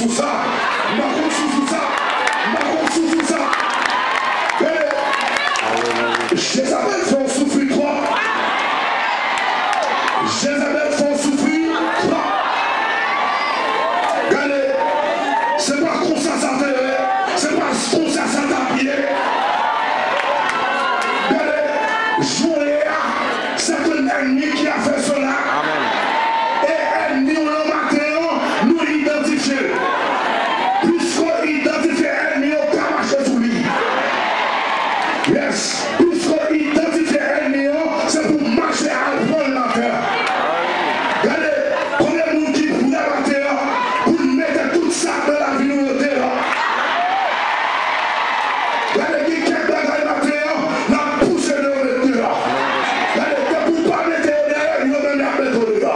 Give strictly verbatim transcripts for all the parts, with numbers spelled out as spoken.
Sa, m pa konn sou sou sa. M pa konn sou sou sa. Gade. Jezabèl fè w soufri twòp. Jezabèl fè w soufri twòp. Gade. Se pa konsa sa te ye. Se pa konsa sa t ap ye. Gade. Jounen an, c'est un ennemi qui a fait cela. Amen. E ènmi w lan maten an, nou idantifye l. Piske w idantifye ènmi an, w ka mache sou li. Yes. Piske w idantifye ènmi an, se pou w mache al pran l maten an. Gade, konbyen moun ki prè maten an pou n mete tout sa k nan lavi nou yo deyò? Gade, gen kèk bagay maten an, n ap pouse nou yo met deyò. Gade, depi w pa mete yo dèyè, yo menm y ap mete w deyò.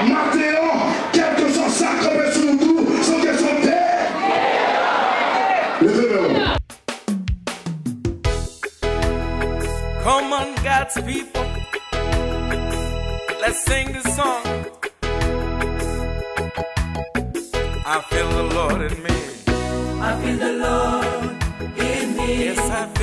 Maten an, kèlkeswa sa k kanpe sou ou tou, se yon kesyon de. Leve men w. Come on, God's people. Let's sing this song. I feel the Lord in me. I feel the Lord in me. Yes, I feel.